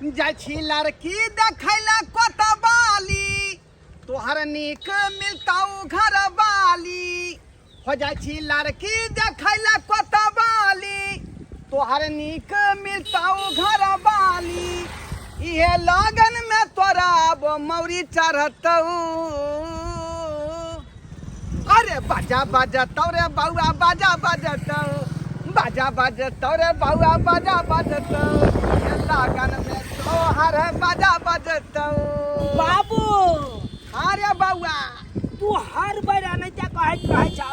जाइ छी लड़की देखै लए कोतवाली, तोहर नीक मिलतौ घरवाली। हो जाइ छी लड़की देखै लए कोतवाली, तोहर नीक मिलतौ घरवाली। इहे लगन में तोरा अब मौरी चढ़तौ। अरे बाजा बजतौ रे बौआ, बाजा बजतौ, बाजा बजतौ रे बौआ, बाजा बजतौ। इहे लगन में तोहर बाजा बजतौ। बाबू। अरे बौआ, तू हर बेर एनाहिते कहैत रहै छह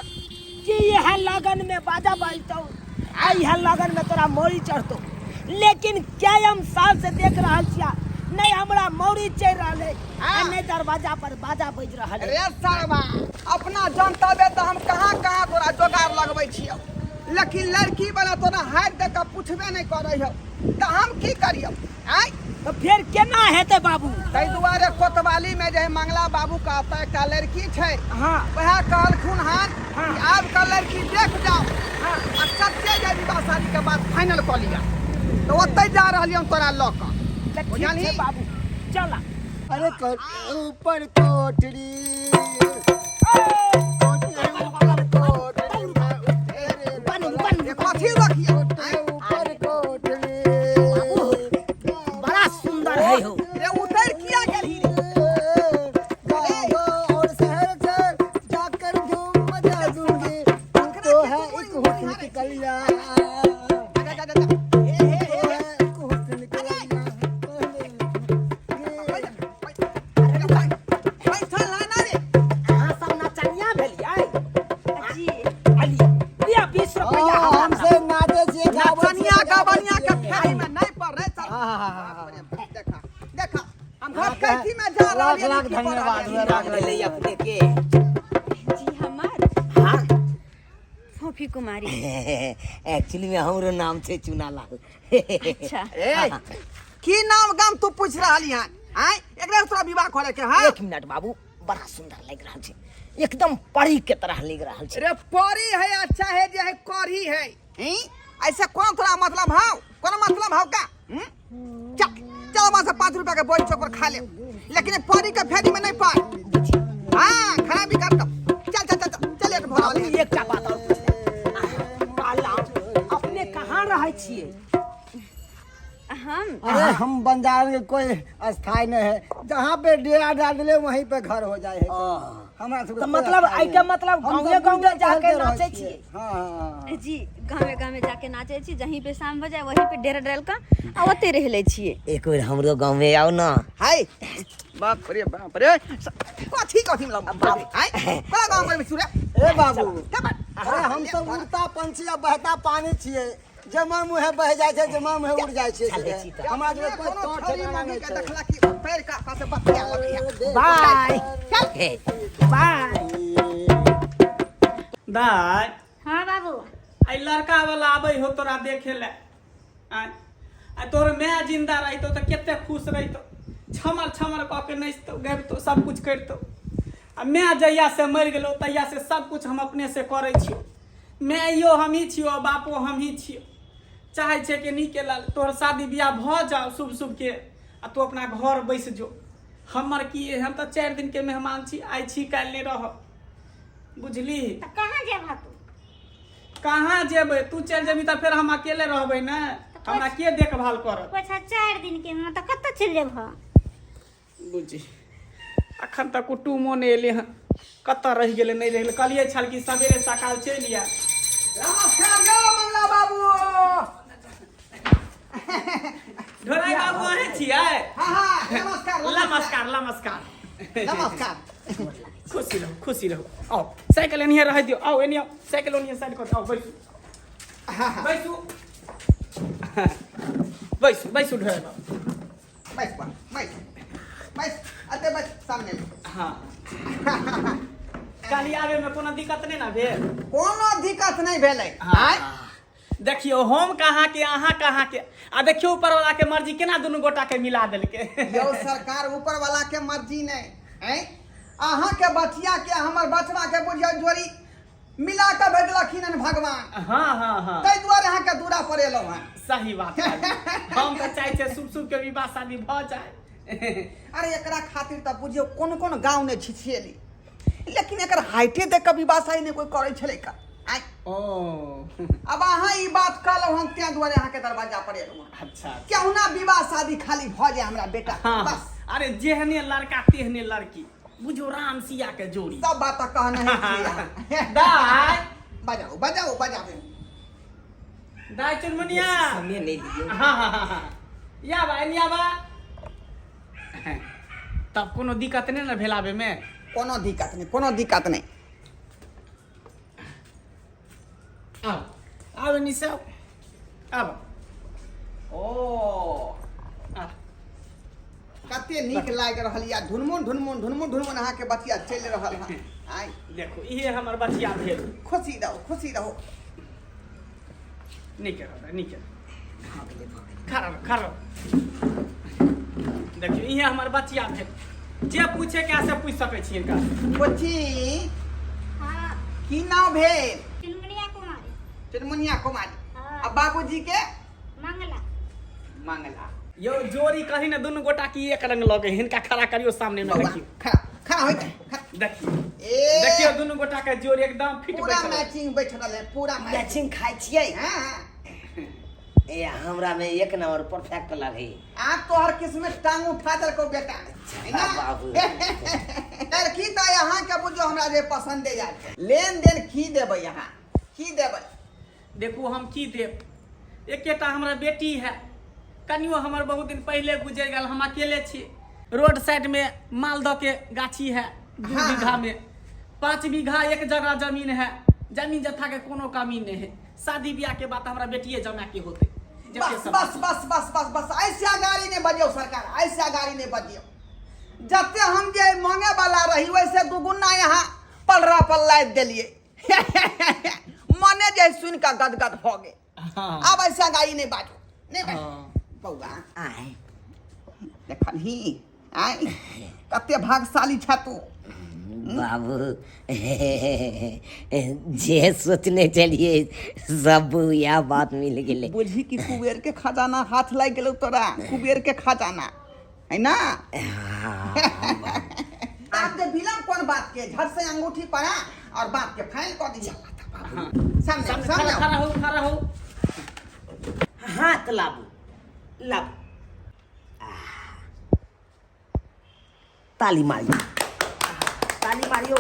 कि इएह लगन में बाजा बजतौ आ इएह लगन में तोरा मौरी चढ़तौ, लेकिन कयम साल से देख रहल छिया, नहीं हमरा मौरी चढ़ि रहल है आ नहीं दरवाजा पर बाजा बजि रहल है। रे सरवा, अपना जनतबे तऽ हम कहाँ कहाँ तोरा जोगाड़ लगबै छियौ, लेकिन लड़की वाला तोरा हाथ दे कऽ पुछबे नहि करै हौ, तऽ हम की करियौ? आँय, तऽ फेर केना हेतै बाबू? ताहि दुआरे कोतवाली में जे है मंगला बाबू का ओतऽ एकटा लड़की छै। वएह कहलखुन हन कि आबि कऽ लड़की देख जाओ आ सच्चे जे विवाह शादी के बात फाइनल कऽ लिअ, तऽ ओतहि जा रहलियै हम तोरा लऽ कऽ। तऽ ठीक छै बुझलही? बाबू, चल। अरे कर ऊपर कोठरी, कोठरी ऊपर कोठरी, बन बन। ये कथी रखिए? ऊपर कोठरी। बाबू, बड़ा सुंदर है हो। रे उतर किया गेलही रे? गाँव और शहर से जाकर धूम मचा दूंगी, तू तो है एक हुस्न की कलिया, जा जा जा जा। हे हे तू हे। है एक हुस्न की कलिया। बैठल है ना रे? अहाँ सब नचनिया भेलियै? जी। अली लिअ 20 रुपैआ हमरा। हमसे नाचे छियै, गाबै छियै, नचनिया बजाबै गबनिया के छियै। फेरी में नहीं पड़ रे सर। हाँ। देखा देखा, हम घर कैथी में जा लाख रहलियै। लाख की पड़ धन्यवाद। रहलियै। लाख भेलै अपने के? जी, हमर फोफी कुमारी। एक्चुअली में हमरो नाम छै चुनालाल। अच्छा। ए, की नाम गाम तू पूछ रहली हन? आय, एकरा तोरा विवाह करे के है? एक मिनट बाबू, बड़ा सुंदर लग रहल छै, एकदम परी के तरह लग रहल छै। रे परी है, अच्छा है जे है करी है, हैं? ऐसे कौन तोरा मतलब हाव? कौन मतलब हाव का? हम्म? चल चल, वहां से 5 रुपया के बोल चौक पर खा ले, लेकिन ये परी के फेरी में नहीं पड़। हाँ, खराबी कर दो। चल चल चल चल, चल एक भरा बाबू ले। एकटा बात और पूछले, कहलहुँ अपने कहाँ रहै छियै? हम अरे हम बंजार के कोई स्थायी नहीं है, जहाँ पे डेरा डाल दिले वहीं पे घर हो जाए है हमरा सबके। तऽ कोई मतलब स्थायी एहिके नहीं। मतलब हम गाँवे सब गाँवे गुंडे जाके टहलते रहै नाचै छियै। छियै? हाँ हाँ हाँ। जी, गाँवे गाँवे जाके नाचै छी, जहीं पे शाम हो जाए वहीं पे डेरा डाल कऽ आ ओतै रहि लै छियै। एक बेर हमरो गाँवमे आउ ने। हाय, बाप रे बाप रे, कथी कथी में लग बाप? हाय, कोना गाँव में सुरे? ए बाबू, क्या बात? अरे हम सब उड़ता पंछी आ बहता पानी छियै, जमा मुहे बह जाइ छै, जमा मुहे उड़ जाइ छै। चलै छी तऽ। हमरा सबके कोई कोनो तोड़ छोरी ठेकाना मम्मी नहि के छै। देखला कि पैर का का से बतिया लगैया। बाय। चल। बाय। दाय। हाँ बाबू। आई लड़का वाला आबै हो तोरा देखे ले। आय आ तोहर माय जिंदा रहितो तऽ कते खुश रहितो, छमर छमर कऽ के नचितो गबितो सब कुछ करितो। आ माय जहिया से मरि गेलो तहिया से सब कुछ हम अपने से करै छियो। माइयो हमही छियो, बापो हमही छियो। चाहै छै कि नीके लाल तोहर शादी बियाह भऽ जाओ शुभ शुभ के आ तू अपना घर बैस जो। हमर की है, हम तऽ 4 दिन के मेहमान छी, आइ छी काल्हि नहि रहब, बुझली? तऽ कहाँ जेबह तू? कहाँ जेबै? तू चलि जेबही तऽ फेर हम अकेले रहबै ने, हमरा के देखभाल करत? पैसा 4 दिन के में तऽ कतऽ चलि जेबह? बुझी, अखन तक कुटुमो नहि एलै हन, कतऽ रहि गेलै नहि रहि गेलै। कहलियै छल कि सवेरे सकाल चलि आयब। नमस्कार यौ मंगला बाबू। ढोराई बाबू अहें छियै? हाँ हाँ, नमस्कार। नमस्कार नमस्कार। नमस्कार। खुशी रहू, खुशी रहू। आउ, साइकिल एनिहे रहै दियौ। आउ एनी आउ, साइकिल ओनिहे साइड कऽ दियौ। आउ बैसू बैसू बैसू बैसू ढोराई बाबू। बैस बा, बैस बैस, अते बैस सामने। हाँ, काल्हि आबैमे कोनो दिक्कत नहि ने भेल? कोनो दिक्कत नहि भेलै। हाँ। आँय। देखियौ, हम कहाँ के, अहाँ कहाँ के, आ देखियौ ऊपर वाला के मर्जी केना दुनू गोटा के मिला देलकै। यौ सरकार, ऊपर वाला के मर्जी नहि, आँय, अहाँ के बचिया के हमर बचवा के बुझियौ जोड़ी मिला कऽ भेजलखिन हन भगवान। हाँ हाँ हाँ, ताहि दुआरे अहाँके दूरा पर एलहुँ हन। सही बात कहलियै। हम तऽ चाहै छियै शुभ शुभ के विवाह शादी भऽ जाय। अरे एकरा खातिर तऽ बुझियौ कोन कोन गाँव नहि छिछिएली, लेकिन एकर हाइटे देख कऽ विवाह शादी नहि कोइ करै छलै का। आँय। ओ अब अहाँ ई बात कहलहुँ हन ताहि दुआरे अहाँके दरवाजा पर एलहुँ हन। अच्छा। केहुना विवाह शादी खाली भऽ जाय हमरा बेटा। हाँ, बस। अरे जेहने लड़का तेहने लड़की, बुझो राम सिया के जोड़ी। सब बात तऽ कहने ही छी अहाँ। दाय बजाउ बजाउ बजाबू। दाय चुनमुनिया, समय नहीं दियो। हाँ हाँ हाँ हाँ, या बा एनिया बा। तब कोनो दिक्कत नहीं ना भेल आबे में? कोनो दिक्कत नहीं, कोनो दिक्कत नहीं। आब आब एनी से आब। आब। ओ आब। कते नीक लागि रहल या, ढुनमुन ढुनमुन ढुनमुन ढुनमुन अहाँके बचिया चलि रहल हन। आइ देखो इहे हमर बचिया भेल। खुशी रहो, खुशी रहो। नीक रहो, नीक रहो। खड़ा रहो, खड़ा रहो। देखियौ इहे हमर बचिया भेल। जे पूछे के से पूछ सकै छी हिनका। बच्ची। हाँ। की नाम भेल? चुनमुनिया कुमारी। चुनमुनिया कुमारी। हाँ। आ बाबूजी के? मंगला। मंगला। यौ जोड़ी कही ने दुनू गोटा की एक रंग लगे, हिनका खड़ा करियो सामने में। बौआ, देखियौ। खड़ा खड़ा होय जा, खड़ा। देखियौ। ए देखियौ दुनू गोटा के जोड़ी एकदम फिट पूरा बैठल। मैचिंग बैठ रहल है, पूरा मैचिंग खाइ छियै। हाँ। ए हमरा में एक नंबर परफेक्ट लगे। आप तोहर किस्मत टांग उठा देलको बेटा, है ना? बाबू। लड़की तऽ अहाँ के बुझो हमरा जे पसंद है। लेन देन की देबै अहाँ, की देबै? देखू हम की देब, एकेटा हमरा बेटी है, कनियो हमर बहुत दिन पहले गुजर गेल, हम अकेले छी। रोड साइड में मालदह के गाछी है 2 हाँ। बीघा में, 5 बीघा एक जगह जमीन है, जमीन जथा के कोनो कमी नहीं है। शादी ब्याह के बात हमरा बेटिए जमा के होते। जते बस सब बस बस बस बस बस, ऐसा गाड़ी नहीं बजियो सरकार, ऐसा गाड़ी नहीं बजियो। जते हम जे मांगे वाला रही वैसे दुगुना यहाँ पलरा पर लाद देलिए। मने जे सुन का गदगद हो गए। हाँ। अब ऐसा गाड़ी नहीं बाजो, नहीं बाजो। हाँ। बौआ आय देखलही, आय कते भागशाली छ तू। बाबू जे सोचने चलिए सब यह बात मिल गेलै। बुझी कि कुबेर के खजाना हाथ लागि गेलौ तोरा, कुबेर के खजाना है ना। आब जे विलम्ब कोन बात के, झट से अंगूठी पड़ा और बात के फाइल कऽ दिया। सामने सामने सामने खड़ा हो, खड़ा हो। हाथ लाबू लाबू, ताली मारियो, ताली मारियो।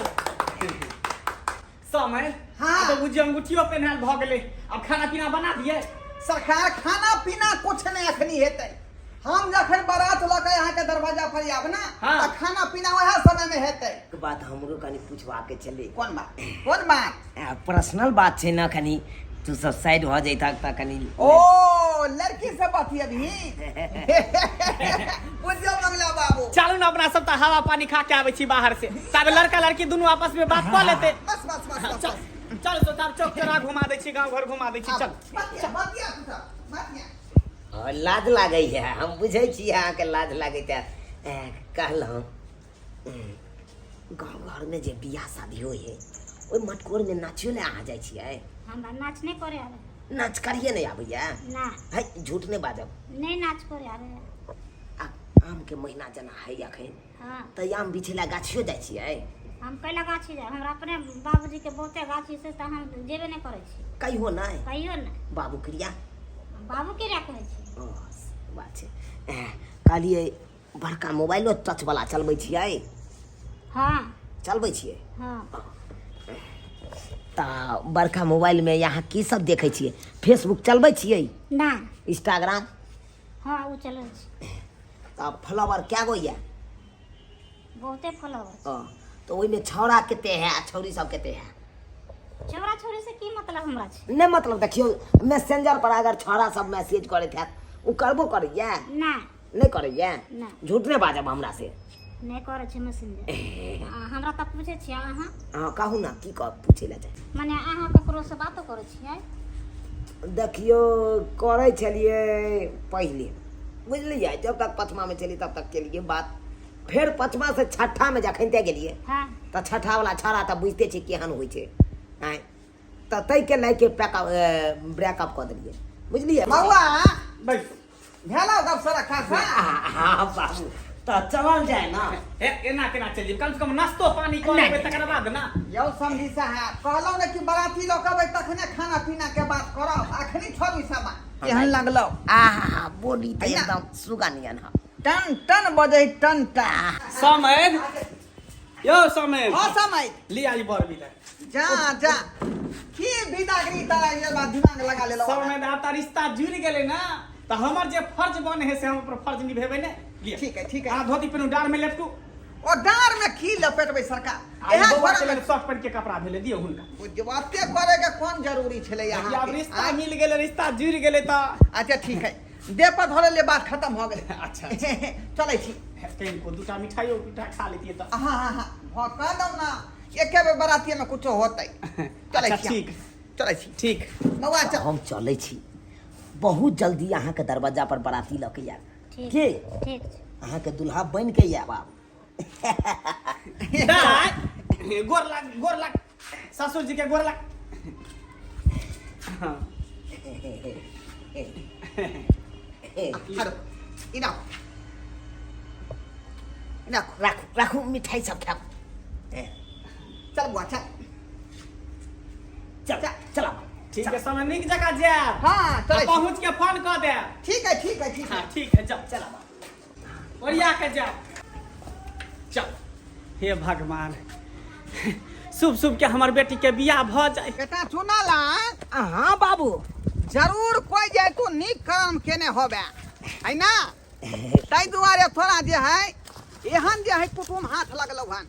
समय हाँ। तो बुझियो अंगूठियो पहनायल भऽ गेलै, अब खाना पीना बना दिए। सरकार खाना पीना कुछ नहीं अखनी हेतै। हम जखन बारात लऽ के अहाँके दरवाजा पर आब ना, हाँ। तऽ खाना पीना वएह समय में हेतै। एक बात हमरो कनी पूछवा के छलै। कोन बात, कोन बात? पर्सनल बात छै ना, कनी तू सब साइड भऽ जैतक तऽ कनी। ओ लड़की से बतियबही? बुझियौ मंगला बाबू। चलू ना अपना सब तऽ हवा पानी खा के आबै छी बाहर से, तब लड़का लड़की दुनू आपस में बात कऽ लेतै। बस बस बस बस, चल बस। चल तो तब चौक चौरा घुमा दै छी, गाँव घर घुमा दै छी। चल बतिया बतिया तू सब बतिया। लाज लागै है, हम बुझै छी अहाँके लाज लागैत है। कहलहुँ गाँव घरमे जे बियाह शादी होइ है ओहि मटकोरमे नाचियो लए अहाँ जाइ छियै? हमरा नाच नहि करे आबै। नाच करिए नहि आबैया? ना। है झूठ नहि बाजब। नहि नाच करे आबै। आ आमके महीना जेना है अखन, हाँ। तऽ आम बिछै लए गाछियो जाइ छियै? हम कैला गाछी जाइ, हमरा अपने बाबूजी के बहुते गाछी छै तऽ हम जेबे नहि करै छी। कहियो नहि? कहियो नहि। बाबू क्रिया? बाबू क्रिया कहै छी। ओ बात छै। कहलियै बड़का मोबाइलो टच वाला चलबै छियै? हाँ। चलबै छियै? हाँ। तऽ बड़का मोबाइलमे अहाँ की सब देखै छियै? फेसबुक चलबै छियै? ना। इंस्टाग्राम? हाँ ओ चलबै छी। तऽ फॉलोवर कए गो यऽ? बहुते फॉलोवर। तऽ ओहिमे छौड़ा कते है आ छौड़ी सब कते है? छौड़ा छौड़ी से की मतलब हमरा छै? नहि मतलब देखियौ मैसेंजर पर अगर छौड़ा सब मैसेज करैत हैत, ओ करबो करैया? ना। नहि करैया? ना। झूठ नहि बाजब हमरा से। नहि करै छै मैसेंजर। हमरा तऽ पूछै छियै अहाँ। हँ कहू ना, की कह पूछै लए चाहै? मने अहाँ ककरो से बातो करै छियै? देखियौ करै छलियै पहिले, बुझलियै, जब तक पचमामे छलियै तब तक केलियै बात। फेर पचमा से छठामे जखन ते गेलियै हाँ। तऽ छठावला छौड़ा तऽ बुझिते छै केहन होइ छै। आँय तऽ ताहिके लए के पैकअप ब्रेकअप कऽ देलियै बुझलियै बौआ बैस भेलौ गप सारा खासा हाँ बाबू तऽ चलल जाय ना ए एना केना चलि जेबै कम से कम नाश्तो पानी कऽ लेबै तकर बाद ना यौ समझी साहब कहलहुँ ने कि बराती लऽ के अबै तखने खाना पीना के बात करब अखनी छोड़ू ई सब बात केहन लगलौ आहा बोली तऽ अहिना। एकदम सुगा नियन हँ टन टन बजै टन टन समैध यौ समैध हाँ समैध लिया ई बर बिला जा जा की विदागरी तारा ये बात दिमाग लगा लेलौ समैध आब तऽ रिश्ता जुड़ि गेलै ना तऽ हमर जे फर्ज बने है से हम अपन फर्ज निभेबै ने लिअ ठीक है ठीक है अहाँ धोती पहिनू डाँर में लटकू ओ डाँर में की लपेटबै सरकार आ ई एहन बौआ के घरमे लेल शर्ट पैंट के कपड़ा भेलै दियौ हुनका बुझबाते करे के कोन जरूरी छलै देखियौ, यहाँ आब रिश्ता मिल गेलै रिश्ता जुड़ि गेलै तऽ अच्छा ठीक है देह पर धरे ले बात खत्म हो गेलै अच्छा चलै छी कनिको दूटा मिठाइयो दूटा खा लेतियै तऽ हाँ हाँ हाँ भऽ कह दौ ना एके बेर बरातिये में कुछो होतै चलै अच्छा, छी ठीक। चलै छी ठीक बौआ चल हम चलै छी बहुत जल्दी अहाँके दरवाजा पर बराती लऽ के आयब ठीक के ठीक छै अहाँके दुल्हा बनि के आयब आब दाइ गोर लाग गोर लाग ससुर जी के गोर लाग हाँ। हेलो इना इना राखू राखू मिठाई सब खायब चल बुआ चल चल चल ठीक है समय नीक जगह जायब हाँ चलै छी। पहुँच के फोन कऽ देब ठीक है ठीक है ठीक है हाँ ठीक है जाओ चल ओरिया के जाओ चल हे भगवान शुभ शुभ के हमर बेटी के बियाह भऽ जाए बेटा सुनला हाँ बाबू जरूर कोई जाए तू नीक काम केने होबे है ना ताहि दुआरे थोड़ा जे है एहन जे है कुटुम हाथ लगलौ हन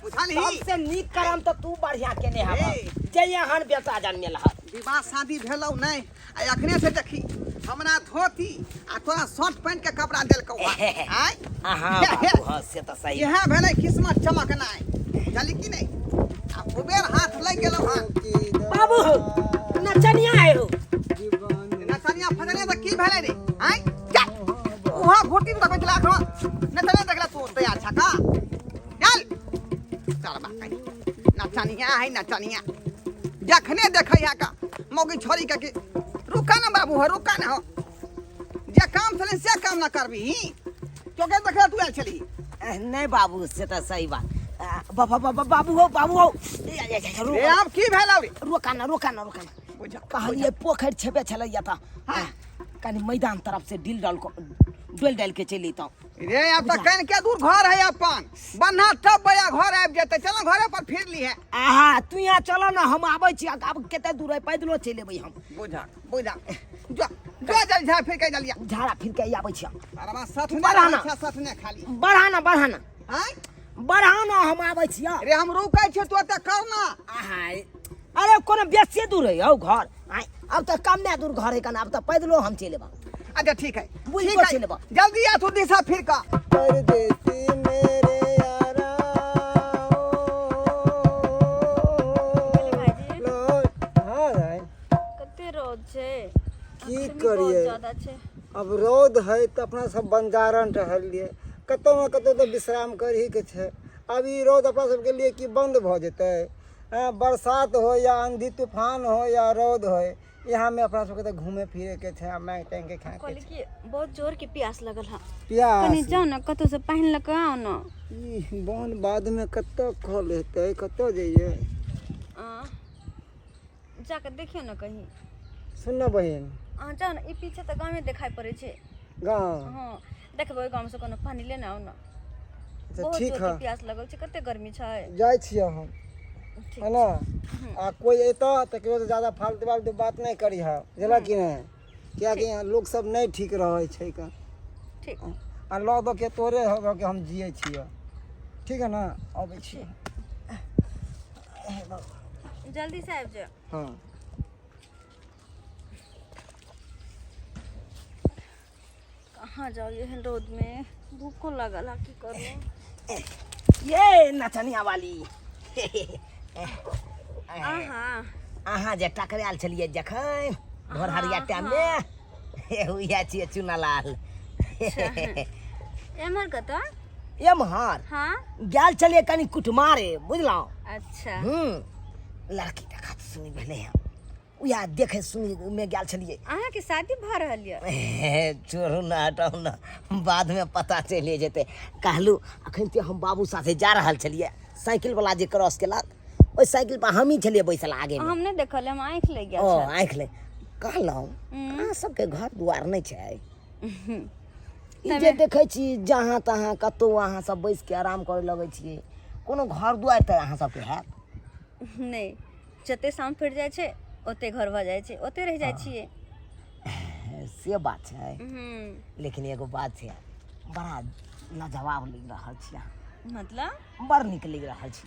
बुझलही सबसे नीक करम तऽ तू बढ़िया केने हब हे। जे एहन बेटा जन्मेल हत विवाह शादी भेलौ नहि आ अखने से देखी हमरा धोती आ तोरा शर्ट पैंट के कपड़ा देलकौ हन आँय अहाँ बाबू हाँ से तऽ सही इएह भेलै किस्मत चमकनाइ बुझली कि नहि आ उबेर हाथ लागि गेलौ हन बाबू नचनिया है हो नचनिया फजनिया तऽ की भेलै रे आँय जा उहाँ घोटी में देखै छलै एखनो नचनिया देखला तू तैयार छ का चल चल बा कहीं नचनिया है नचनिया जखने देखै है का मौगी छोरी के कि रुका ना बाबू हो रुका ना हो जे काम छलै से काम ना करबी चौके देखला तू आयल छली नहीं बाबू से तऽ सही बात बाबा बाबा बाबू हो बाबू हो ए, ए, ए, रे आब की भेल रे रोका ना रोका ना रोका ना बुझा कहलिए पोखरि छेबे छलैया तऽ हाँ। कनि मैदान तरफ से डिल डाल डोल डाल के चलि अयतहुँ रे आब तऽ कनि के दूर घर है अपन बन्हा टप बया घर आबि जेतै चल घरे पर फिर ली है आहा तू यहाँ चल ना हम आबै छी आब कते दूर है पैदलो चलि एबै हम बुझा बुझा जो जो जल झा फिर के जलिया झाड़ा फिर के आबै छी हम अरे सठ ने बढ़ा ना। सठ ने खाली बढ़ा ना बढ़ा ना आँय बढ़ा ना हम आबै छी रे हम रुकै छियै तू ओतऽ कर ना आहा अरे कोनो बेसी दूर है हौ घर आँय अब तऽ कमे दूर घर है कन अब तऽ पैदलो हम चलि एबै अच्छा ठीक है बुझि ठीक कऽ है चलि एबै। जल्दी आ तू दिशा फिर का परदेसी मेरे यारा बोले भाईजी लो हाँ भाई कते रौद छै की गर्मी बहुत करियै? ज्यादा छै अब रौद है तऽ अपना सब बंजारन टहलियै कतौ ने कतौ तऽ विश्राम करहीके छै अब ई रौद अपना सबके लिए की बन्द भऽ जेतै हँ बरसात हो या आंधी तूफान हो या रौद हो यहाँ में अपना सबके तऽ घूमे फिरे के छै आ मांगि तांगि के खाए के कहली छै कि बहुत जोर के प्यास लगल हँ कनी प्यास जाउ ने कतौ से पानि लऽ कऽ आउ ने ई बन बाधमे कतऽ खल हेतै कतऽ जइयै आ, जाकऽ देखियौ ने कहीं सुन ने बहिन अहाँ जाउ ने ई पीछे तऽ गामे देखाइ पड़ै छै गाँव हँ देखबै ओहि गामसँ कोनो पानि लेने आउ ने अच्छा बहुत ठीक जोरके है प्यास लगल छै कते गर्मी छै जाइ छियै हम ठीक है ना आ कोई अयतऽ तऽ केकरो से ज्यादा फालतू फालतू बात नहि करिहऽ बुझलऽ कि नहि किएकि यहाँ लोक सब नहि ठीक रहै छै कऽ ठीक आ लऽ दऽ के तोरे हो के हम जियै छियै ठीक है ना अबै छियै जल्दी से आबि जाउ हँ कहाँ जाउ एहन रौद में भूखो लागल है की करू ये नचनिया वाली अहाँ अहाँ जे टकरायल छलियै जखन भोरहरिया टाइम मे उएह छियै चुनालाल एम्हर कतऽ एम्हर हाँ गेल छलियै कनि कुटमारे बुझलहुँ अच्छा हूँ लड़की देखत सुनी भेलै हँ, उएह देखै सुनैमे गेल छलियै। अहाँके शादी भऽ रहल यऽ? छोड़ू ने, हटाउ ने, बादमे पता चलि जेतै। कहलहुँ अखन तऽ हम बाबू साथे जा रहल छलियै, साइकिलवला जे क्रॉस केलक ओहि साइकिल पर हमही छलियै बैसल आगे। हम नहि देखल, हम आँखि लागि गेल ओ छल। आँखि लागि। कहलहुँ अहाँ सबके घर दुआर नहि छै? ई जे देखै छी जहाँ तहाँ कतहु अहाँ सब बैस के आराम करे लगै छियै, कोनो घर दुआर तऽ अहाँ सबके हैत नहि? जते शाम फुटि जाइ छै ओते घर भऽ जाइ छै, ओते रहि जाइ छियै। से बात छै। लेकिन एगो बात छै, बड़ा लाजवाब लागि रहल छी अहाँ। मतलब? बड़ नीक लागि रहल छी।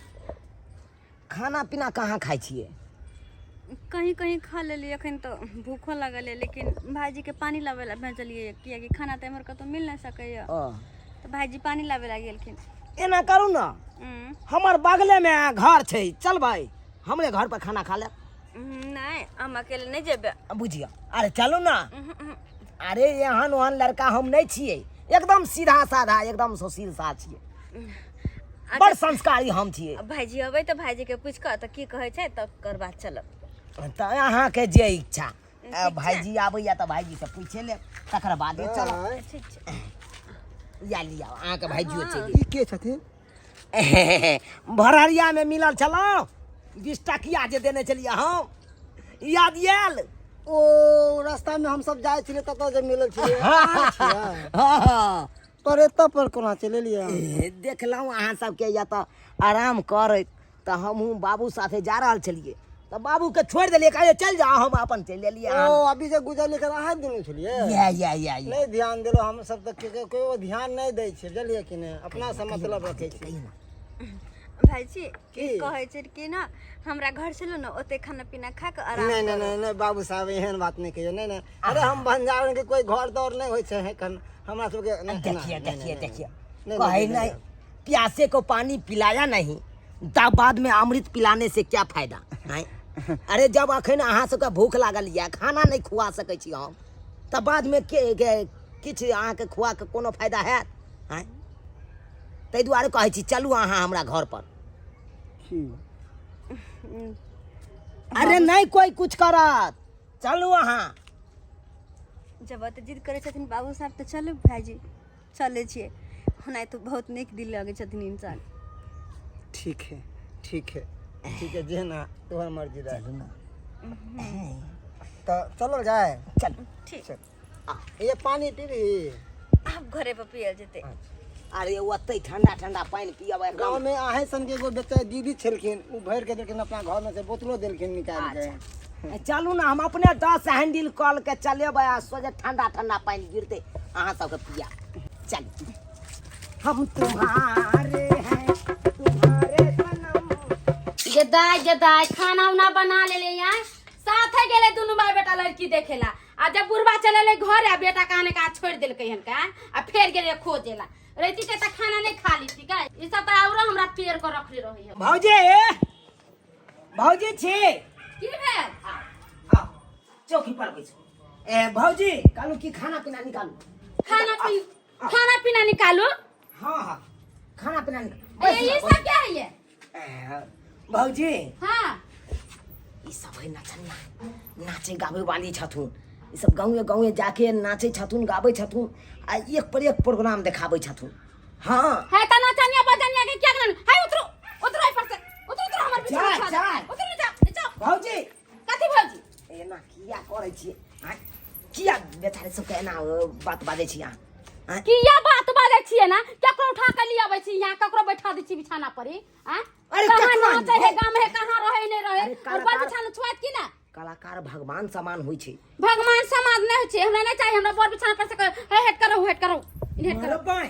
खाना पीना कहाँ खाइ छियै? कहीं कहीं खा लेलियै। एखन तऽ भूखो लागल यऽ, लेकिन भाइजीके पानि लाबै लए भेजलियै, किएकि खाना तऽ एम्हर कतहु मिल नहि सकैए, ओ तऽ भाइजी पानि लाबै लए गेलखिन। एना करू ने, हमर बगलेमे घर छै, चलबै हमरे घर पर खाना खा लेब। नहि, हम अकेले नहि जेबै। बुझियौ, अरे चलू ने। अरे एहन ओहन लड़का हम नहि छियै, एकदम सीधा साधा, एकदम सुशील सा छियै, बड़ संस्कारी हम छियै। भाइजी अबै तऽ भाइजीके पूछि कऽ तऽ की कहै छै, तकर बाद चलब। तऽ अहाँके जे इच्छा। भाइजी आबैया तऽ भाइजी से पूछे लेब, तकर बादे चलब। आँय, ठीक छै। या लिया, अहाँके भाइजियो चलि ई के छथिन? भरहरियामे मिलल छलहुँ, 20 टकिया जे देने छलियै हम, याद आयल? ओ रास्ता में हम सब जाइ छलियै ततऽ जे मिलल छलियै, अहाँ छियै? हँ। पर एतऽ पर कोना चलि एलियै अहाँ? देखलहुँ अहाँ सबके या तऽ आराम करैत, तऽ हमहूँ बाबू साथे जा रहल छलियै तऽ बाबूके छोड़ि देलियै, कहलियै चलि जाउ, हम अपन चलि एलियै। ओ अभी जे गुजरलियै कऽ अहाँ दुनू छलियै? या या या या। नहि ध्यान देलहुँ हम सब तऽ, केओ ध्यान नहि दै छै, बुझलियै कि नहि? अपना से मतलब रखै छी। कहियौ ने। भाइजी। की? कहै छै कि ने हमरा घर चलू ने, ओते खाना पीना खा कऽ आराम नहि नहि करू। नहि नहि, बाबू साहब, एहन बात नहि कहियौ। नहि नहि, अरे हम बंजारन के कोई घर दौर नहि होइ छै एखन हमरा सबके। नहि, देखिए नहि, देखिए नहि, देखिए नहीं, कहे नहीं, नहीं, प्यासे को पानी पिलाया नहीं तब बाद में अमृत पिलाने से क्या फायदा हैं? अरे जब अखन अहाँ सबके भूख लागल यऽ, खाना नहि खुआ सकै छी हम, तऽ बादमे के के किछु अहाँके खुआ के कोनो फायदा हैत? आँय, ताहि दुआरे कहै छी चलू अहाँ हमरा घर पर। की? अरे नहीं कोई कुछ करत, चलू अहाँ। जब ओते जिद करै छथिन बाबू साहब तऽ चलू भाइजी, चलै छियै। ओना तऽ बहुत नीक दिल लगै छथिन इंसान। ठीक है, ठीक है, ठीक है, जे ना तोहर मर्जी रहे। चलू ने। तऽ चलल जाय। चलू। ठीक। चल। ये पानी पीबी? आब घरे पर पियल जेतै। अरे ओतै ठंडा ठंडा पानि पियब एकदम। गाँव में अहें सन के एगो बेचारे दीदी छलखिन, ओ भरि के देलखिन, अपना घर में से बोतलो देलखिन निकालि के। अच्छा, चलू ने, हम अपने 10 हैंडल कल के चलेबै आ सोझे ठंडा ठंडा पानि गिरतै, अहाँ सबके पिया। चलू। हम तुम्हारे हैं तुम्हारे सनम। गेदाय गेदाय, खाना उना बना लेले यहाँ, साथे गेले दुनू बाप बेटा लड़की देखेला, आ जब बुढ़बा चले घर आ बेटा कहने का छोड़ देलकै हन का, आ फेर गेले खोजेला। रैती के त खाना नहीं खा ली ठीक है, ई सब त औरो हमरा पेड़ को रखले रही है। भौजी, भौजी छी? की भेल? आओ, चौकी पर बैसू। ए भौजी, कहलू की खाना पीना निकालू। खाना पीना निकालू? हाँ हाँ, खाना पीना निकालू। ए, ये सब क्या है ये? ए, भौजी। हाँ। ई सब है नचनिया, नाचे गाबै वाली छथुन। ई सब गाँवे गाँवे जाके नाचे छथुन, गाबै छथुन आ एक पर एक प्रोग्राम देखाबै छथुन। हाँ। है त नचनिया बजनिया के क्या करन है? उतरो, उतरो एहि पर से, उतरो, उतरो, हमर जा, बिछौना छुआ जा। दे। उतरो नीचा, नीचा। भौजी। कथी भौजी? एना किया करै छियै? आँय? किया बेचारे सबके एना बात बाजै छी अहाँ? आँय? किया बात बाजै छियै ना? केकरो उठा के लिए अबै छी यहाँ, ककरो बैठा दै छी बिछाना पर ही, आँ? अरे कहाँ केकरो नाचै है नहीं। गाम है, कहाँ रहे नहीं रहे अरे और बड़ कलाकार- बिछाना छुआत की ना? कलाकार भगवान समान होइ छै। भगवान समान नहीं होइ छै। हमरा नहीं चाहिए, हमरा बड़ बिछाना पर से कहे, हे हेट करो, हेट करो, हेट करो। अरे बाय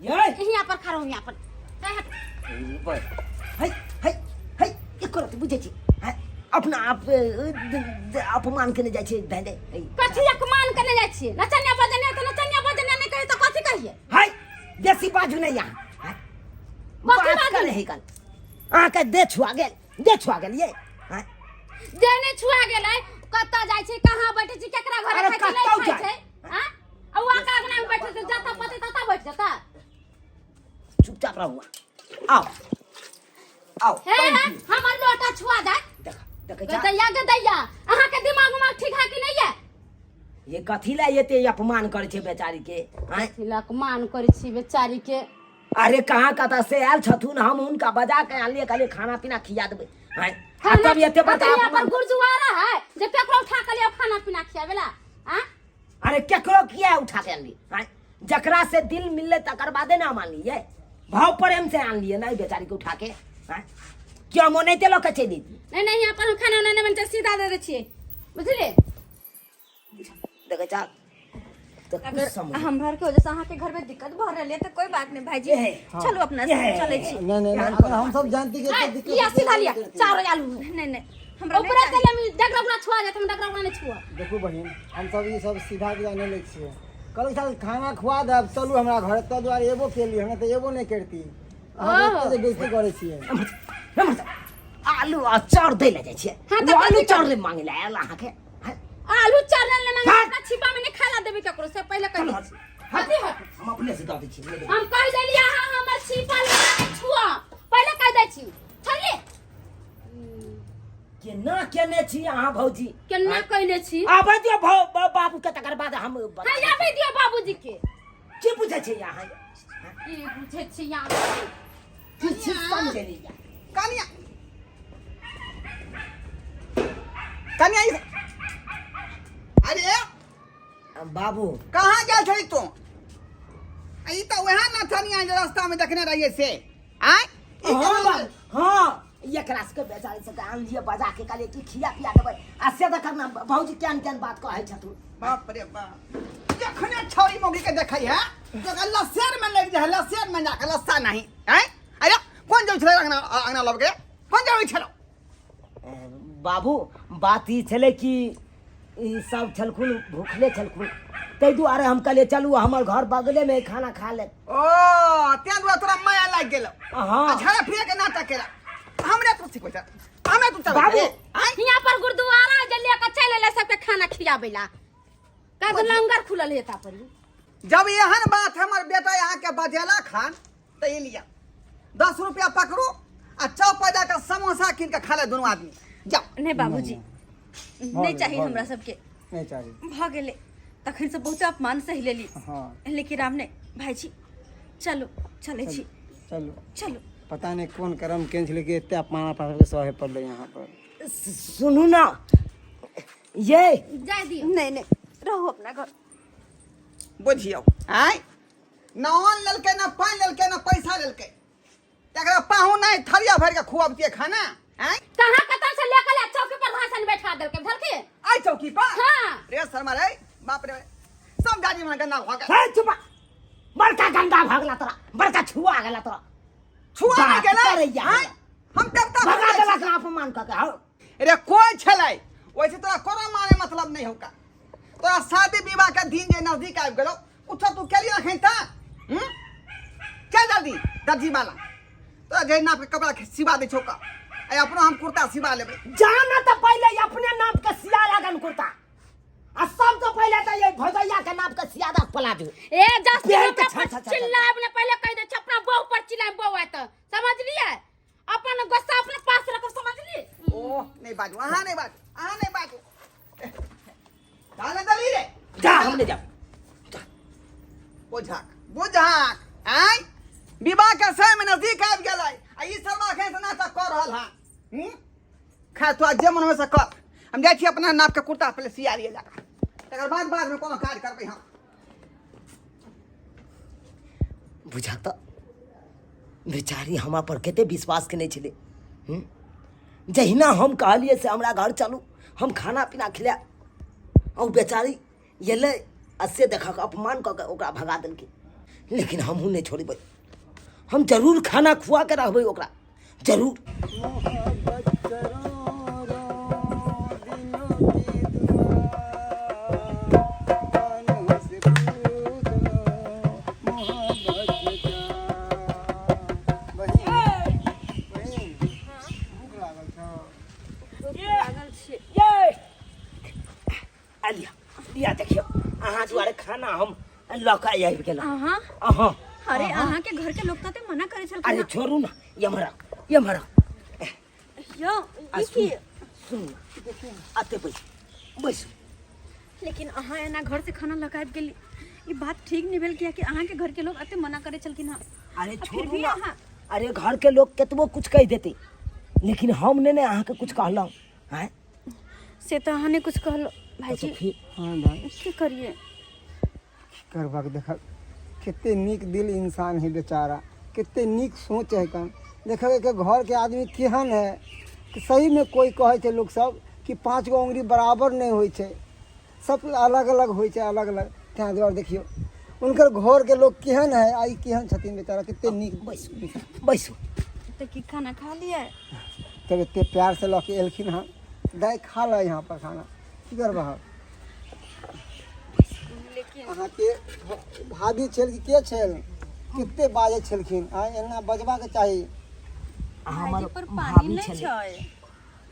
ये यहाँ पर खड़ा हो, यहाँ पर, हे हट। बाय, है है है, एको रति बुझै छी? हैं? अपना आप अपमान केने जाइ छै धै धै है। कथी अपमान करने जाइ छियै? नचनिया बजनिया तऽ नचनिया बजनिया नहीं कहिए तऽ कथी कहिए? है, बेसी बाजू नहीं यहाँ। हैं? कथी बात बाजू? करे है कल अहाँके देह छुआ गेल, देह छुआ गेल ये, हैं? जे नहि छुआ गेलै, कतऽ जाइ छै, कहाँ बैठे छै, केकरा घरे अरे खाइ छै, नहि कतौ खाइ जाइ। छै, आँ? आ उ आका अंगना मे बैठे छै, जतऽ पते ततऽ बैठ जेतै। चुपचाप रहू अहाँ। आओ आओ। हे पानि हे पियू। हमर लोटा छुआ जाय। देख देखै छा गदैया गदैया अहाँ के दिमाग उमाग ठीक है कि नहीं है ये कथी ला एते अपमान करै छै बेचारी के आँय अपमान करै छी बेचारी के अरे कहाँ कतऽ से आयल छथुन हम हुनका बजा के आनलियै कहलियै खाना पीना खिया देबै आँय आ खाना तब एते बड़का अखनी अपन अपमान गुरुद्वारा है जे केकरो उठा के लियो खाना पीना खियावेला आ अरे केकरो किया उठा के आनली आँय जकरा से दिल मिलले तकर बादे ना हम आनलियै भाव प्रेम से आनलियै ना ई बेचारी के उठा के आँय क्यों हम ओनाहिते लऽ के चलि अयती नहीं नहीं यहाँ पर हम खाना उना नहीं बनते सीधा दे दे छियै बुझलिए देखै छा तऽ कुछ अगर समझ हमरा के वजह से अहाँ के घर में दिक्कत भऽ रहल है तऽ कोई बात नहीं भाईजी ये, चलू अपना ये। चलै छी नहीं नहीं नहीं, अगर हम सब जानती कि एते दिक्कत लिया सीधा लिया चारो आलू नहीं नहीं हमरा नहीं ऊपर से चाही। लेमी डगरा उगरा छुआ जात हम डगरा उगरा नहीं छुआ देखू बहिन हम सब ई सब सीधा विधा नहि लै छियै कहलक साल खाना खुआ देब चलू हमरा घर तब दुआरे एबो केली हमरा तऽ एबो नहि करती अहाँ एते जे बेइज्जती करै छियै नमर आलू आ चाउर दै लए जाइ छियै हाँ, तऽ ओ आलू कथी चाउर नहि मांगे लए आयल अहाँके हैं? आलू चावल ने मांगे हाँ। अपना छिपा में नहीं खाला देबे केकरो से पहले कह चलू दे हट। हटी हट हम अपने से दऽ दै छियै हम कह देलियै अहाँ हमर छिपा लगा के छुआ पहले कह दै छी छलिए केना केने छी अहाँ भौजी केना कहने छी आबै दियौ बाबू के तकर बाद हम बता हाँ आबै दियौ बाबूजी के की बुझै छी अहाँ की बुझै छी अहाँ किछु समझे नहीं कनिया कनिया अरे बाबू कहाँ गेल छली तू ई तऽ वएह न थनिया जे रास्ता में देखने रहिए से आय ई हाँ केना बाबू हाँ एकरा सबके बेचारी सबके आनलियै बजा के कहलियै कि खिया पिया देबै आ से देखत ने भौजी केहन केहन बात कहै छथुन बाप रे बाप जखने छौरी मौगी के देखै है तो लस्सेर में लग जाए लस्सेर में जाके लस्सा नहीं हैं अरे कौन जाय छलै अंगना अंगना लबके कौन जाय छलो बाबू बात ई छलै कि ई सब छलखुन भूखले छलखुन ताहि दुआरे हम कहलियै चलू हमर घर बगलेमे खाना खा लेत ओ तें दुआरे तोरा माया लागि गेलो हाँ। आ झाड़ा फिरे के नाटक केला हमरे तू सिखबै छ हमरे तू चल बाबू। आय हियाँ पर गुरुद्वारा जे लेके चलि एलै सबके खाना खियाबै ला का लंगर खुलल हेता पर जब एहन बात हमर बेटा यहाँ के बजेला खान तो ई लिया 10 रुपया पकड़ू आ चौक पर जाकर समोसा कीन के खा ले दोनों आदमी जाओ नहीं बाबूजी नहीं चाही हमरा सबके नहीं चाही भऽ गेलै तखन से बहुत अपमान सहि लेली हाँ लेकिन राम ने भाईजी चलू चलै छी चलू चलू पता नहीं कौन कर्म केने छलै कि एते अपमान अपना सबके सहे पड़लै यहाँ पर सुनू ना ये जाय दियौ नहीं नहीं रहू अपना घर बुझियौ आय न अन्न लेलकै न पानि लेलकै न पैसा लेलकै तकरा पाहु नहि थरिया भरि के खुअबतियै खाना आय कहाँ कतऽ से लेके ले चौकी पर भाषण बैठा देलकै बुझलखिन आय चौकी पर हाँ। रे शर्मा रे बाप रे सब गाड़ी में गंदा भऽ गेल हे चुप बड़का गंदा भगला तोरा बड़का छुआ गेला तोरा छुआ नहि बाप गेलै करैया। आय हम देवता भगा बन जाइ देलक अपमान कऽ के हौ छी। रे कोई छलै ओइसे तोरा कोनो माने मतलब नहि होका तोरा शादी विवाह के दिन जे नजदीक आबि गेलो उठ तू केली रखै त हम्म चल जल्दी दर्जी वाला तोरा जे नाप के कपड़ा सिवा दै छौ का आइ अपनो हम कुर्ता सिवा लेबै जाना तऽ पहिले अपने नाप के सिया लगन कुर्ता आ सब तो पहिले तऽ ये भौजैया के नाप के सिया दक प्लाजो ए जस्ट पेट हमरा छा- पर छा- छा- छा। चिल्लाएब ने पहिले कहि दे अपना बहू पर चिल्लाएब बहू आयत समझलिए अपन गुस्सा अपने पास रखो समझलिए ओह नहीं बाजू अहाँ नहीं बाजू अहाँ नहीं बाजू डाले दली रे जा हम नहीं जाब बुझाक बुझाक आय विवाह के समय में नजदीक आबि गेलै आ ई शर्मा एखन से नाटक कऽ रहल हँ हूँ खैर तो जे मन होइ से कर हम जाइ छी अपना नाप के कुर्ता पहिले सिया लिए जाकर तकर बाद बाद में कोनो काज करबै हम बुझा तऽ बेचारी हमरा पर कते विश्वास केने छलै हूँ? जहिना हम कहलियै से हमरा घर चलू हम खाना पीना खिलायब आ ओ बेचारी एलै आ से देखक अपमान कऽ के ओकरा भगा देलकै लेकिन हमहूँ नहि छोड़बै हम जरूर खाना खुआ के रहबै ओकरा जरूर मोहब्बत करोड़ों दिनों की दुआ कानों से पूछ लो मोहब्बत में क्या बहिन बहिन भूख लागल छौ लागल छै ये आ लिअ लिअ देखियौ अहाँ दुआरे खाना हम लऽ कऽ आबि गेलहुँ अहाँ अहाँ अरे अहाँ के घर के लोग तऽ मना करे छलखिन अरे छोड़ू ना एम्हर आउ, एम्हर आउ। यौ आ ई की सुन सुनू आते बैसू बैसू। लेकिन अहाँ एना घर से खाना लऽ आबि गेली, ई बात ठीक नहीं भेल, कियाकि अहाँ के घर के लोग एते मना करे छलखिन हँ। अरे आ फिर छोड़ू भी ना। अहाँ अरे घर के लोग केतबो कुछ कहि देते, लेकिन हम नहि ने अहाँके कुछ कहलहुँ आँय। से तऽ अहाँ नहि कुछ कहलो तऽ भाईजी। फिर हाँ भाई। की करिए? की करबाक, देखक कते नीक दिल इंसान है बेचारा, कते नीक सोच है। कन देखक के घर के आदमी केहन है कि सही में कोई कहै छै लोक सब कि 5 गो उंगली बराबर नहीं होइ छै, सब अलग अलग होइ छै, अलग अलग। तैं दुआरे देखियौ हुनकर घर के लोग केहन है आ ई केहन छथिन बेचारा, कते नीक। बैसू बैसू। तऽ की खाना खा लियै? तब एते प्यार से लऽ के एलखिन हँ, दाइ खा ल यहाँ पर खाना, की करबह। लेकिन अहाँके भाभी छल कि के छल, कते बाजै छलखिन? आ एना बजबाके चाही? हमर भाईजी पर पानी भाभी नहि छलै। छै।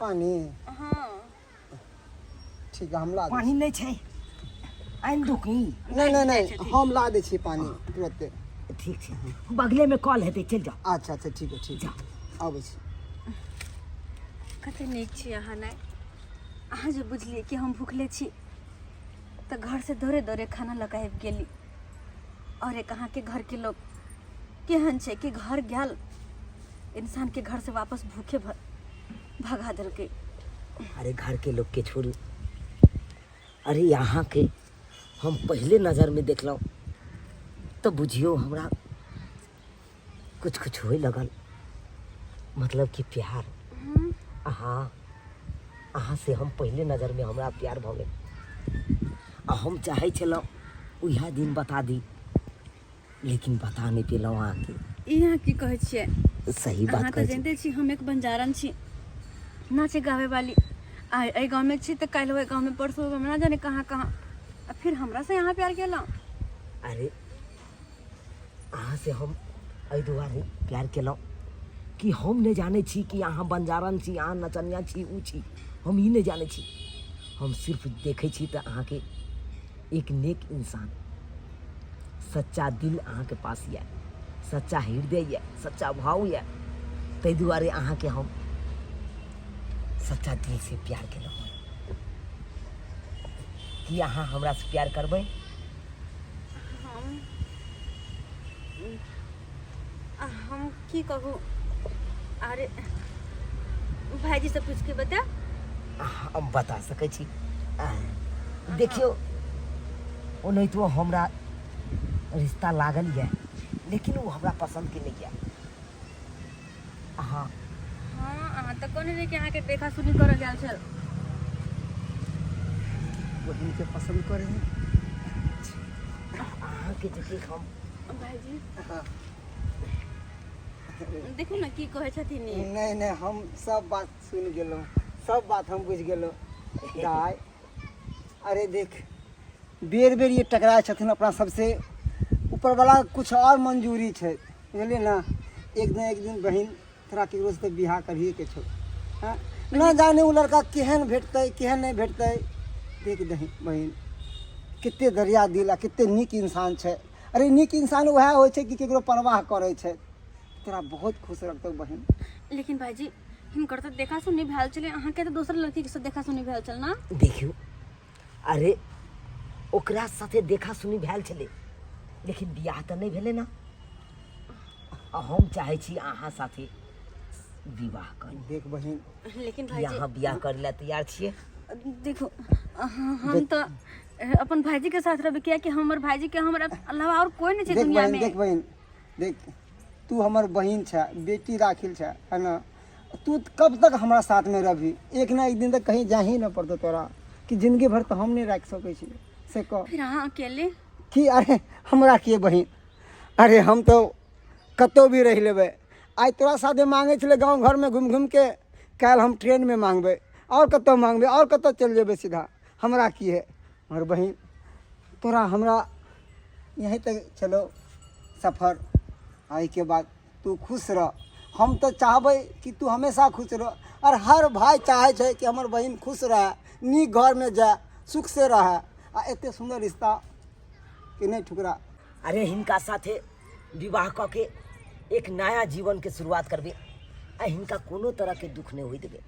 पानी? हँ। ठीक है, हम ला दै। पानी नहि छै, आनि दू की? नहि नहि नहि, हम ला दै छी पानी तुरते। ठीक छै, बगलेमे कल हेतै, चलि जाउ। अच्छा अच्छा, ठीक है ठीक है, आबै छी। कते नीक छी अहाँ ने। अहाँ जे बुझलियै कि हम भूखले छी तऽ घर से दौड़े दौड़े खाना लऽ कऽ आबि गेली। और एक अहाँके घरके लोग केहन छै कि घर गेल इंसानके घर से वापस भूखे भगा देलकै। अरे घर के लोग के छोड़ू, अरे यहाँ के हम पहले नजर में देखलहुँ तो बुझियो हमरा कुछ कुछ होए लगल, मतलब कि प्यार। अहाँ अहाँ से हम पहले नजर में हमरा प्यार भऽ गेल आ हम चाहै छलहुँ उएह दिन बता दी, लेकिन बता नहि पेलहुँ अहाँके। ई अहाँ की कहै छियै? सही बात अहाँ तऽ कहै छी। जानिते छी हम एक बंजारन छी, नाचे गावे वाली। आइ एहि गाँवमे छी तऽ काल्हि ओहि गाँवमे, परसू ओहि गाँवमे, ना जाने कहाँ कहाँ, आ फिर हमरा से अहाँ प्यार केलहुँ? अरे अहाँ से हम एहि दुआरे प्यार केलहुँ कि हम नहि जानै छी कि अहाँ बंजारन छी, अहाँ नचनिया छी, ओ छी, हम ई नहि जानै छी। हम सिर्फ देखै छी तऽ अहाँके एक नेक इंसान, सच्चा दिल अहाँके पास यऽ, सच्चा हृदय यऽ, सच्चा भाव यऽ, ताहि दुआरे अहाँके हम सच्चा दिल से प्यार केलहुँ। की अहाँ हमरा से प्यार करबै? हम हम की कहू? अरे भाईजी से पूछ के बता। हम बता सकै छी। देखियौ, ओनाहितो हमरा रिश्ता लागल यऽ, लेकिन ओ हमरा पसन्दके नहि यऽ। अहाँ हँ, अहाँ तऽ कहने रही कि अहाँके देखा सुनी करऽ गेल छल। बहिनके पसन्द करै है। अहाँके जतेक हम भाईजी देखू ने की कहै छथिन ई। नहि नहि, हम सब बात सुनि गेलहुँ, सब बात हम बुझि गेलहुँ दाइ। अरे देख, बेर बेर ये टकराइ छथिन अपना सबसे, ऊपरवला कुछ और मंजूरी छै, बुझलियै ने? एक दिन एक दिन बहिन तोरा ककरोसँ तऽ बियाह करहिएके छौ। हँ, न जाने ओ लड़का केहन भेटतै, केहन नहि भेटतै। देख दही बहिन, कते दरिया दिल आ कते नीक इंसान छै। अरे नीक इंसान उएह होइ छै कि ककरो परवाह करै छै। तोरा बहुत खुश रखतौ बहिन। लेकिन भाईजी, हिनकर तऽ देखा सुनी भेल छलै, अहाँके तऽ दोसर लड़की से देखा सुनी भेल छल ना? देखियौ, अरे ओकरा साथे देखा सुनी भेल छलै, लेकिन बियाह तऽ नहि भेलै ने। आ हम चाहै छी अहाँ साथे विवाह करी। देख बहिन। लेकिन की भाईजी, अहाँ बियाह करै लए तैयार छियै? देखो, हम तऽ अपन भाईजी के साथ रहबै, कियाकि हमर भाईजी के हमर अलावा और कोई नहीं छै देख दुनिया बहिन में। देख बहिन, देख, तू हमर बहिन छै, बेटी राखिल छै, है ना? तू कब तक हमरा साथमे रहबही? एक ना एक दिन तऽ कहीं जाही न पड़तौ तोरा, कि जिंदगी भर तऽ हम नहि राखि सकै छी, से कह। फिर अहाँ अकेले की? अरे हमरा के बहिन, अरे हम तऽ कतहु भी रहि लेबै। आइ तोरा साथे मांगै छलै गाँव घरमे घुमि घुमिके, काल्हि हम ट्रेनमे मांगबै, आओर कतहु मांगबै, आओर कतहु चलि जेबै सीधा। हमरा की है हमर बहिन? तोरा हमरा यहीं तक चलो सफर, एहिके बाद तू खुश रह। हम तऽ चाहबै कि तू हमेशा खुश रह, आओर हर भाय चाहै छै कि हमर बहिन खुश रहए, नीक घरमे जाय, सुखसँ रहए, आ एतेक सुन्दर रिश्ता के नहि ठुकरा। अरे हिनका साथे विवाह कऽ के एक नया जीवन के शुरुआत करबै आ हिनका कोनो तरह के दुख नहि होय देबै।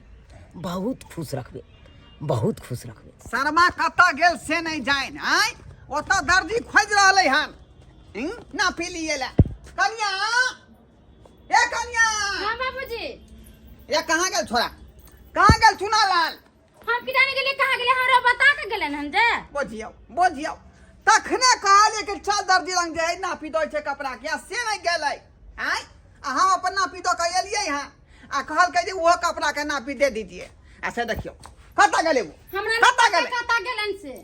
बहुत खुश रखबै, बहुत खुश रखबै। शर्मा कतऽ गेल से नहि जानि। आँय, ओतऽ दर्जी खोजि रहलै हन। नापी लिए लए। कनिया, ए कनिया। हाँ बाबूजी। ए कहाँ गेल छोरा, कहाँ गेल चुना लाल? हम की जाने गेलियै कहाँ गेलै, हमरा बता के गेलन हन जे। बुझियौ बुझियौ, तखने कहलियै कि चल दर्जी लग जे नापी दै छै कपड़ा के, आ से नहि गेलै। आँय, आ हम अपन नापी दऽ कऽ एलियै हँ आ कहलकै जे ओहो कपड़ा के नापी दे दीजिए, आ से देखियौ कतऽ गेलै ओ। हमरा कतऽ गेलै? कतऽ गेलन से?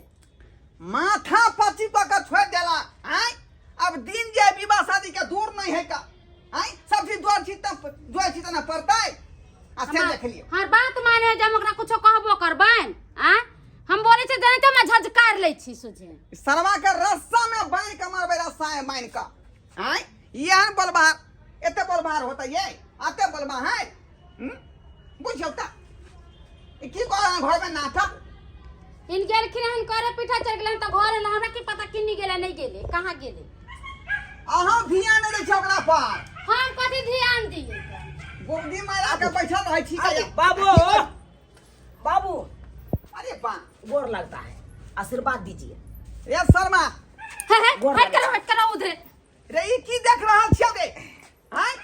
माथा पची कऽ के छोड़ि देला। आँय, अब दिन जे विवाह शादी के दूर नहीं है का। आँय, सब चीज जोड़ छी तब जोड़ छी तऽ ना पड़तै। आ से देख लियौ। हर बात माने जब ओकरा कुछो कहबो करबनि आ हम बोलै छियै जानै तऽ हमरा झझकार लै छी सोझे। सरवा के रस्सा में बान्हि के मारबै, रस्सा में बान्हि के। आँय, एहन बोलबहार, एते बोलबहार होतै ये, एते बोलबा है। बुझियौ तऽ ई की कह रहल घर में नाटक। इन गेलखिन हन करे पीठा चल गेलन तऽ घर एला, हमरा की पता किन्नी गेले नहीं गेले कहाँ गेले। अहाँ ध्यान नहि दै छै ओकरा पर। हम कथी ध्यान दिए? गुमदी मारा के बैठल रहै छी। अरे बाबू, बाबू। अरे बा, गोर लगता है, आशीर्वाद दीजिए। रे शर्मा। हे हे, गोर हट लगै कर, हट कर उधरे। रे ई की देख रहल छियै रे? आँय,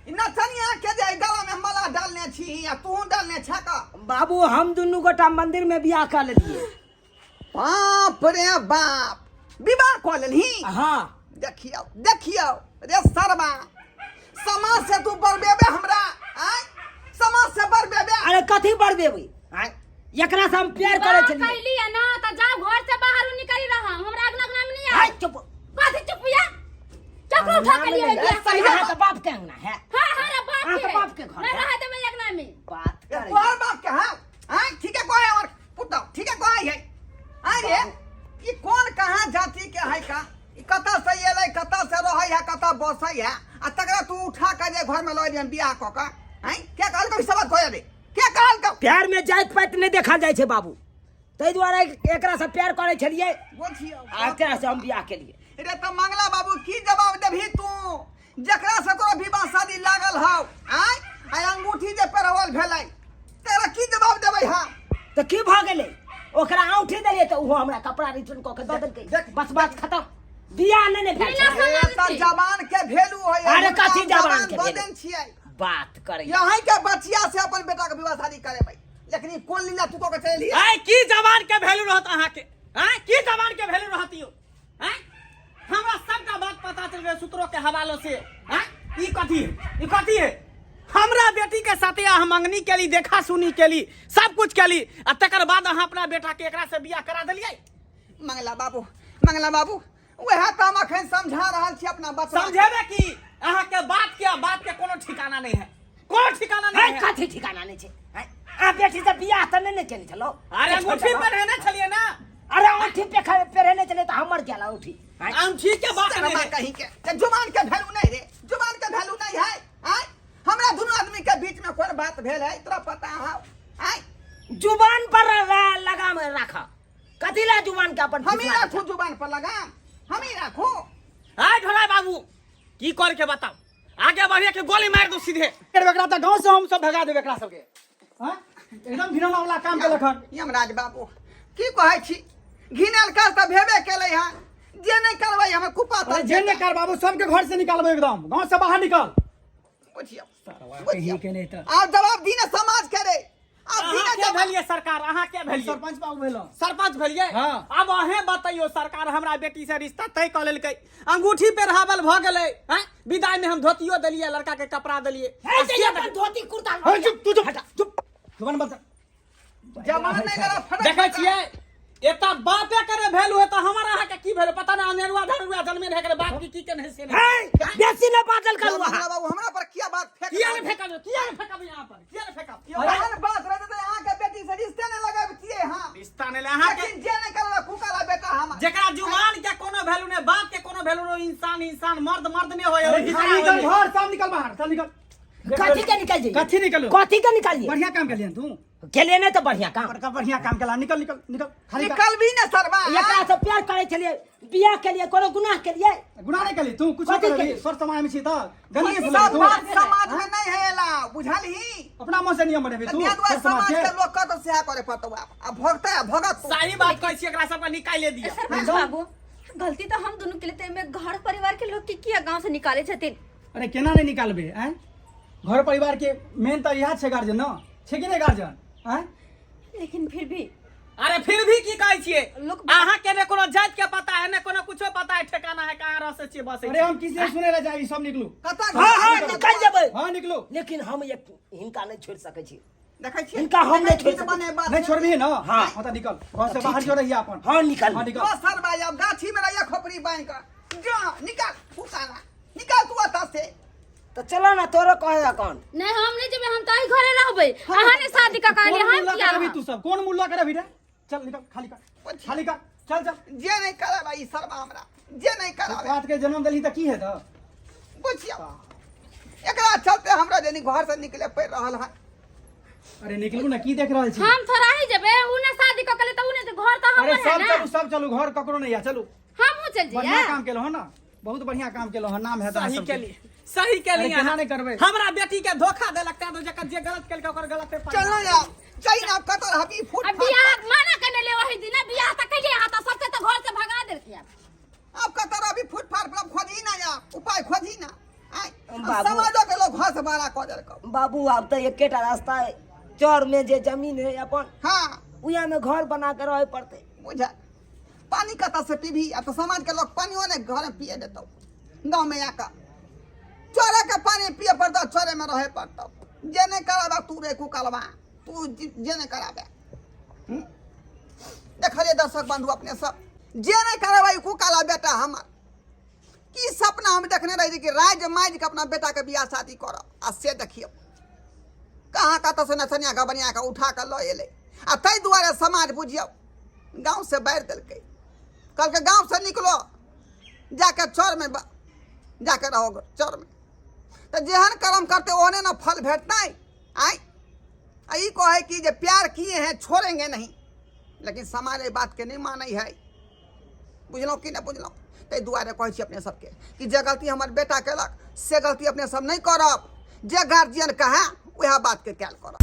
ई नचनिया के जे गला में माला डालने छी आ तू डालने छे का? बाबू, हम दुनू गोटा मंदिर में बियाह कर लेलिए। बाप रे बाप, विवाह कऽ लेलही? हाँ। देखियौ देखियौ रे शर्मा, समाज से तू बरबेबे हमरा। आँय, समाज से बरबेबे। अरे कथी बरबेबै? आँय, एकरा से हम प्यार करे विवाह छलिए। कैली है ना तऽ जाओ घर से बाहर निकली रह, हमरा अगना अगना में नहीं आय आए। चुप। कथी चुप या? चक्र उठा के लिए अरे बियाह सही कैली। अहाँ के बाप के अंगना है। हाँ हाँ रे बाप अहाँ के के बाप के घर नहीं है। रह देबै अगना में। बात रे करे तोहर बाप के। हाँ आँय, ठीक है कहे और पुतौ, ठीक है कहे है। आँय रे, ई कोन कहाँ जाति के है का? ई कतऽ से एलै, कतऽ से रहै है, कतऽ बसै है, आ तकरा तू उठा के जे घर में लऽ एलियन बियाह कऽ के। आँय, के कहलकौ ई सब कहे रे? के कहलकौ? प्यार में जाति पाति नहीं देखल जाइ छै बाबू, ताहि दुआरे एकरा से प्यार करे छलिए बुझियौ आ एकरा से हम बियाह केलिए। रे तऽ मंगला बाबू की जवाब देबही तू, जकरा से तोरा विवाह शादी लागल हौ? आँय, आ अंगूठी जे पेरवल भेलै, तेरा की जवाब देबै हम? तऽ की भऽ गेलै, ओकरा औंठी देलियै तऽ ओहो हमरा कपड़ा रिटर्न कऽ के दऽ देलकै। देख, बस बात खत्म, बियाह नहि ने भेल बिना छलै। रे तऽ जवान के वैल्यू होय। अरे कथी जवान के दऽ value? देन छियै। बात करै यहीं के बचिया से अपन बेटा के विवाह शादी करेबै, लेकिन ई कोन लीला तू कऽ के चलि? आय की जवान के वैल्यू रहत अहाँके? आय की जवान के वैल्यू रहत यौ? आय हमरा सबटा बात पता चल गेल सूत्रों के हवालों से। आय ई कथी है, ई कथी है? हमरा बेटी के साथे अहाँ मंगनी केली, देखा सुनी केली, सब कुछ केली, आ तकर बाद अहाँ अपना बेटा के एकरा से बियाह करा देलियै। मंगला बाबू, मंगला बाबू, वएह तऽ हम अखन समझा रहल छी अपना बच्चा। समझेबे की, अहाँ के बात के आ बात के कोनो ठिकाना नहीं है, कोनो ठिकाना है नहीं है। कथी ठिकाना नहीं छै? हैं? आ बेटी से बियाह तऽ नहि ने केने छलौ। अरे अंगूठी पहिरने छलियै ना? अरे औंठी पे पहिरने छलियै तऽ हमर गेल औंठी। हैं? अंगूठी के बात शर्मा नहीं है। कहीं के ते जुबान के वैल्यू नहीं रे, जुबान के वैल्यू नहीं है। आँय, हमरा दुनू आदमी के बीच में कोन बात भेल है तोरा पता है? आँय, जुबान पर लगाम राख, कथी ला जुबान के अपन हम ही फिसला राखू जुबान पर लगाम, हम ही राखू। आय ढोला बाबू की कर के बताओ, आगे बढ़िया के गोली मार दो सीधे। एकरा तऽ गाँव से हम सब भगा देब एकरा सबके। हाँ, एकदम घिनौना वाला काम केलक हन। यमराज बाबू की कहै छी, घिनल काज तऽ भेबे केलै हन, जे नहि करबै हमर कुपा अरे जे नहि कर बाबू, सबके घर से निकालबै, एकदम गाँव से बाहर निकाल। बुझियौ बुझियौ, के नहीं तऽ आब जवाब दी ने समाज के रे, आब दी अहाँ ने के जवाब। भेलियै सरकार? अहाँ के भेलियै? सरपंच बाबू भेलहुँ। सरपंच भेलियै? हाँ। आब अहें बतैयौ सरकार, हमरा बेटी से रिश्ता तय कऽ लेलकै, अंगूठी पेरहावल भऽ गेलै, हैं, विदाई में हम धोतियो देलियै, लड़का के कपड़ा देलियै। है जे अपन धोती कुर्ता है, चुप तू, चुप चुप, जुबान बंद कर। जवान नहि करा फटक। देखै छियै, एतऽ बापे करे भेलू है तऽ हमर अहाँके की भेल पता नहि, अनेरुआ धरुआ जन्मे रहै करे बाप की की केने से नहि। है बेसी नहि बाजल करू अहाँ। मंगला बाबू, हमरा पर किया बात फेंक? किया ने फेंकब, किया ने फेंकब यहाँ पर, किया ने फेंकब? एहन बात रहतै तऽ अहाँके बेटी से रिश्ते नहि लगबितियै। हाँ, रिश्ता नहि ले अहाँके। लेकिन जे नहि करबै कुकाला बेटा हमर, जेकरा जुबान के कोनो वैल्यू नहि, बाप के कोनो वैल्यू नहि, इंसान इंसान मर्द मर्द नहि होय। अरे निकल घर, सब निकल बाहर, सब निकल। कथी के निकल जाइए? कथी निकलो? कथी के निकालिए? बढ़िया काम केलियन तू। केलिए नहीं तो बढ़िया काम। बड़का बढ़िया काम केला। निकल निकल निकल, खाली कर। निकल भी ना सरवा। एकरा से प्यार करे छलिए, बियाह के लिए, कोनो गुनाह के लिए? गुनाह नहीं केली तू, कुछ कथी करबी? केली? स्वर समाज में छी त गंदगी सब फैलेबी तू। बात समाज में नहीं है एला, बुझल ही? अपना मन से नियम बनेबी तू दिया दुआ स्वर समाज समाज के? के लोग कत सेहा करे पड़तौ आब। आ भगतै आ भगत तू। सही बात कहै छी, एकरा सबके निकाले दिया। सरपंच बाबू, गलती तो हम दोनों के लिए, तो एमे घर परिवार के लोग के किया गांव से निकाले छथिन? अरे केना नहीं निकालबे आँय? घर परिवार के मेन तऽ इएह छै गार्जियन न छै कि नहि गार्जियन आँय? लेकिन फिर भी अरे फिर भी की कहै छियै? लोक- अहाँ के ने कोनो जाति के पता है, ने कोनो कुछो पता है, ठिकाना है कहाँ रह छियै बसै अरे हम किसी से सुने ला जाए, सब निकलू। कतऽ? हाँ हाँ, निकल जेबै। हाँ, निकलू। लेकिन हम एक हिनका नहीं छोड़ सकै छी। देखै छियै? हिनका हम नहि छोड़ि देखै छियै बने बात। नहीं छोड़बी न? हाँ। हाँ तऽ निकल, घर से बाहर जो रहिए अपन। हाँ, निकल। हाँ, निकल। जो सरवा आब गाछी में रहिए खोपड़ी बान्हि कऽ। जो निकाल फुकाला, निकाल तू ओतऽ से। तो चलो ना, तोरो कहे कौन? नहीं, हम नहीं जेबै, हम तऽ एहि घरे रहबै। अहाँ ने शादी कऽ कोन कहलियै, हम मुल्ला किया करबी रहब? तू सब कोन मुल्ला करबी रे? चल निकल, खाली कर, खाली कर, चल चल। जे नहीं कराबे ई सरवा हमरा, जे नहीं कराबे। बात के जन्म देलही तऽ की हेतौ? बुझियौ, एकरा चलते हमरा जनी घर से निकले पड़ि रहल है। अरे निकलू ना, की देख रहल छी? हम थोड़ा ही जेबै, उ ने शादी कऽ के तऽ उ ने घर तऽ अरे हमर है सब ना। चलू, सब चलू, घर ककरो नहीं है, चलू। हमहूँ चलि बढ़िया जइयै। काम केलहुँ ना, बहुत बढ़िया काम केलहुँ हँ, नाम है सही केली, सही केली। अरे केना नहि करबै? हमरा बेटी के धोखा देलक, तैं तो जकर जे गलत केलकै ओकर गलत है। चल ना यार, चल ना, कतऽ रहबी फुट? अब बियाह मना करने ले वही दिन बियाह तऽ कैलियै अहाँ तऽ सबके तऽ घर से भगा देलकै आब। अब कतऽ रहबी फुटपाथ पर? अब खोजही ना यार, उपाय खोजही ना। आँय, अब बाबू। समाजो के लोग घर से बाहर कऽ देलकौ। बाबू, आब तऽ एकेटा रास्ता है, चौर में जे जमीन है अपन, हाँ, उहे में घर बना के रहे पड़ते। बुझल? पानी कतऽ से पीबी? आ तऽ समाज के लोग पानियो ने घर में पिए देतौ। गाँव में आके चोरे के पानी पिए पड़तौ, चोरे में रहे पड़तौ। जे नहीं कराबे तू रे कुकलवा, तू जे नहीं कराबे। देखलिए दर्शक बंधु अपने सब, जे नहीं कराबे कुकाला बेटा हमर। की सपना हम देखने रही कि राज माजि के अपना बेटा के बियाह शादी करब, आ से देखियौ कहाँ कतऽ से नचनिया के बनिया के उठा के लऽ एलै। आ ताहि दुआरे समाज बुझियौ गाँव से बारि देलकै, कहलकै गाँव से निकलो, जाके चौर में जाके रहो चौर में। तऽ जेहन कर्म करते ओहने ने फल भेटतै। आँय, आ ई कहै कि जे प्यार किए हैं छोड़ेंगे नहीं, लेकिन समाज एहि बातके नहि मानै है। बुझलहुँ कि नहि बुझलहुँ? ताहि दुआरे कहै छी अपने सबके कि जे गलती हमर बेटा केलक से गलती अपने सब नहि करब। जे गार्जियन कहै वएह बातके कयल करब।